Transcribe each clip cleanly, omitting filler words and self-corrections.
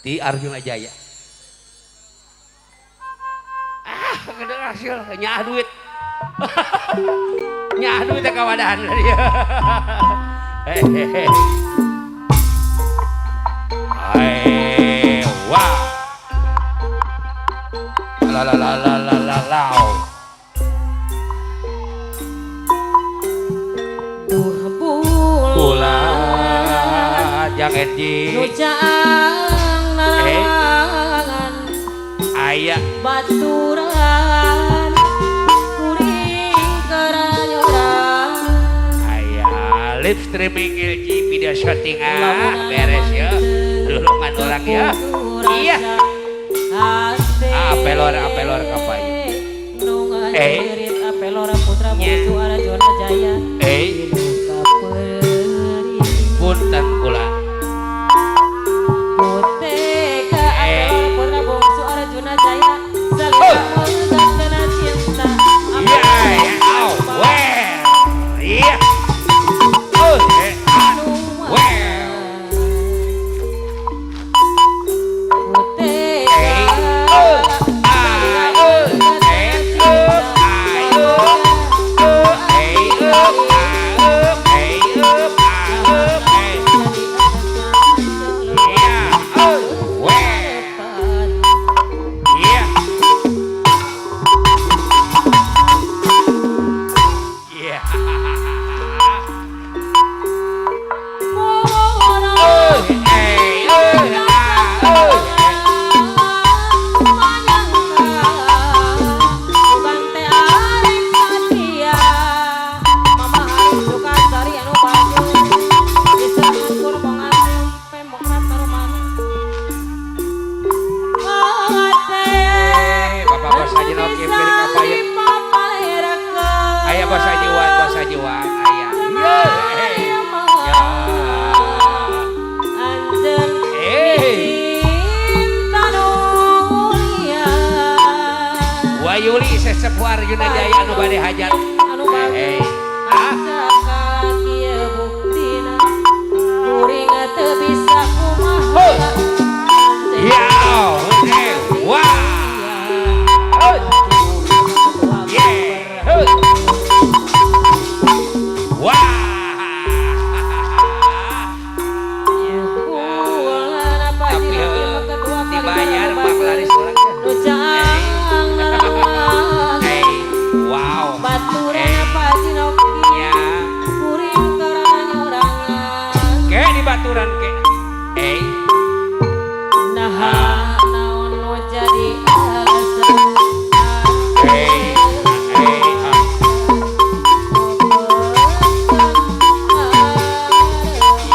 Di Arjuna Jaya. Ah, gede hasil nyaah duit. Nyaah duit teh kawadahan dia. Hehehe. Hai, wah. La la la la la la la. Bulan jangan di nu caang narawangan aya baturan kuring keranyoran aya live streaming LG video shooting ah beres ya lulungan orang ya iya apelor apelor kapayu eh apelor putra bungsu Arjuna Jaya eh punten kula Puteka apelor putra bungsu Arjuna Jaya salira megatna cinta iya ya au well iya oh well Wayuli sesepuh Arjuna Jaya anu bade hajat anu bade ah kieu buktina kuring teu bisa kumaha ya wah wah tapi dibayar Pak laris orang wow ya ke di baturan ke nah naon nu jadi alasan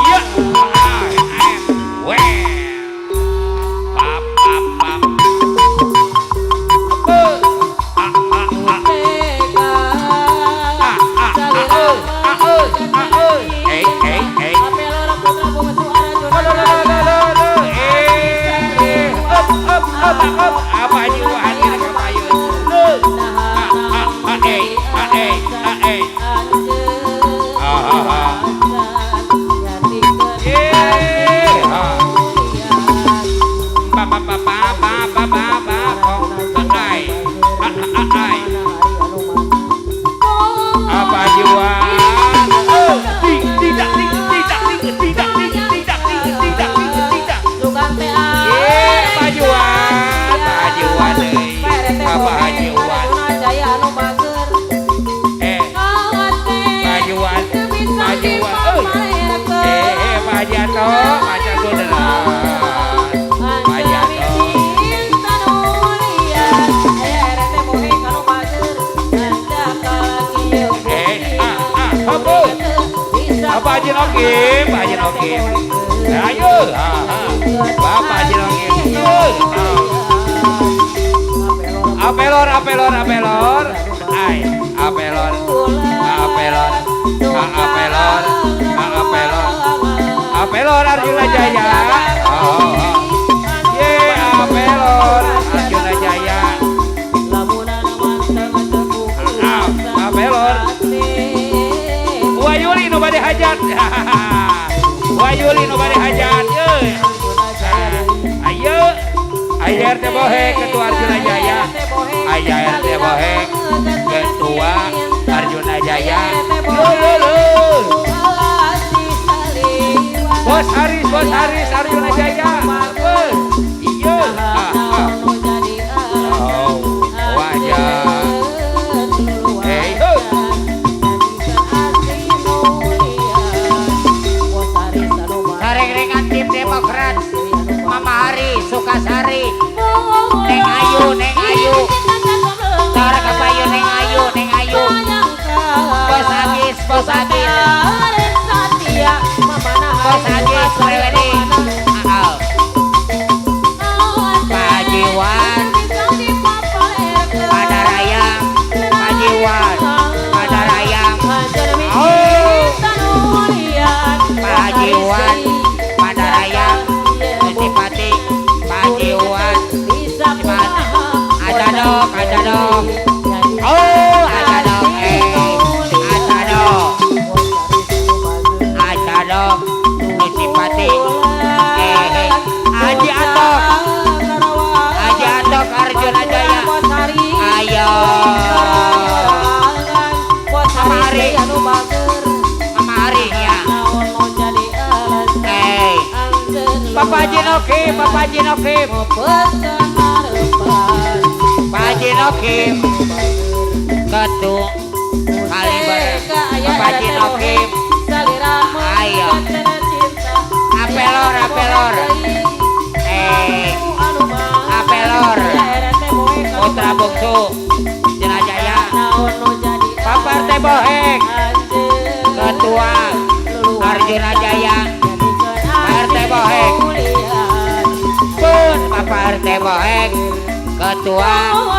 iya we pap pap pap Apelor, apelor, apelor, ay, apelor, apelor, apelor, apelor, apelor Arjuna Jaya, oh, ye apelor Arjuna Jaya, apelor, Wayuli nu bade hajat, Wayuli nu bade hajat, ye, ayo. Aya RT Bohek Ketua Arjuna Jaya. Aya RT Bohek Ketua Arjuna Jaya. Yo yo yo. Bos Haris, Bos Haris Arjuna Jaya. Bos. Iya. Ah, ah. Oh, wajah. Hey, ho. Reng-rengan tim Demokrat, Mama Hari, Sukasari, Neng Ayu, Neng Ayu, Tara Kapayu, Neng Ayu, Neng Ayu, Bos Agis, Bos Agis, Bos Agis, Prewedi, Pak Haji Wan, Padarayang, Pak Haji Wan, Padarayang, oh, Pak Haji Wan, Padarayang, Cipati, Pak Haji Wan, Cipati, Adadok, Adadok, oh, Adadok, Adadok, Adadok, Cipati, Haji Atok, Haji Atok Arjuna Jaya, ayo, Mama Hari, Mama Hari ya. Bapak Haji Nokim, Bapak Haji Nokim, Pak Haji Nokim, Ketua Kaliber, Bapak Haji Nokim, ayo, Apelor, Apelor, Apelor, Putra Bungsu, Arjuna Jaya, Bapak RT Bohek, Ketua Arjuna Jaya, Pak RT Bohek, pun Bapak RT Bohek, Ketua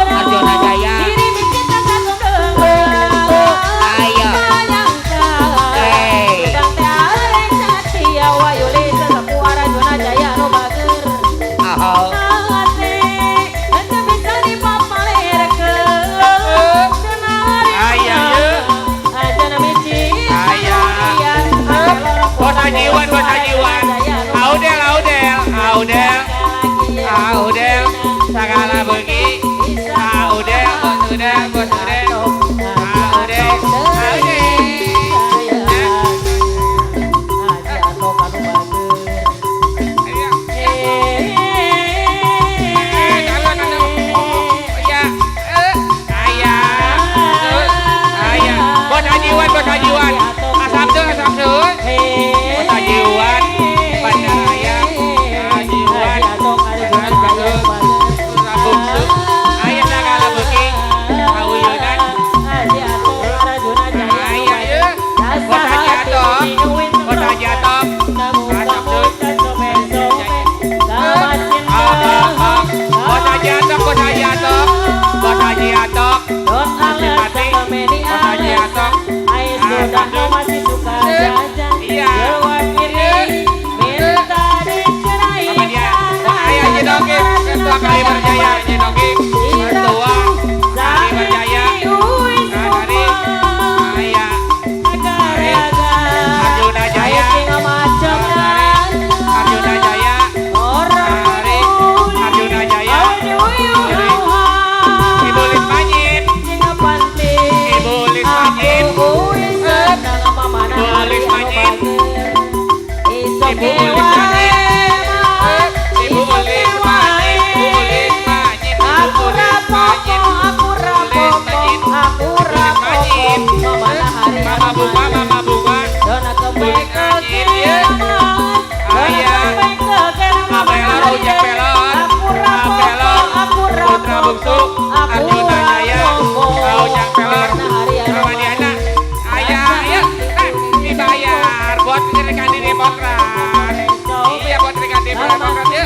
Arjuna Jaya, ayo, oh, Bos Haji Wan, Bos Haji Wan, Audel, Audel, Audel, Audel, segala begi, Audel, Bos Udel, Bos Udel, Audel, Audel. Bos Haji Wan, Bos Haji Wan, Asam tuh, Asam tuh. Bos Haji Wan, Bandaraya, Haji Wan, Ayah segala beki, Awuyunan, Ayah ya, Bos Haji Atok, Bos Haji Atok, Asam tuh, Bos Haji Atok, Bos Haji Atok, Bos Haji Atok, Cipati, Bos Haji Atok, Asam tuh, iya. Ketua Kaliber Jaya, Haji Nokim, Ketua Kaliber Jaya, Hari, Ayah, Arjuna Jaya, Arjuna Jaya, Hari, Arjuna Jaya, Ibu Lis Majid, Ibu Lis Majid, Ibu Lis Majid, Ibu Lis Majid, Ibu Lis Majid, Ibu Lis Majid, Ibu Lis Majid, Lis Majid, Mama Bunga, Mama Bunga, Lis Majid ya, Ayah, Apelor, Ujang Pelor, Apelor, Putra Bungsu, Arjuna Jaya, Ujang Pelor, Ramadiana, Ayah, ya, dibayar buat rekan di Demokrat, iya buat rekan di Demokrat ya.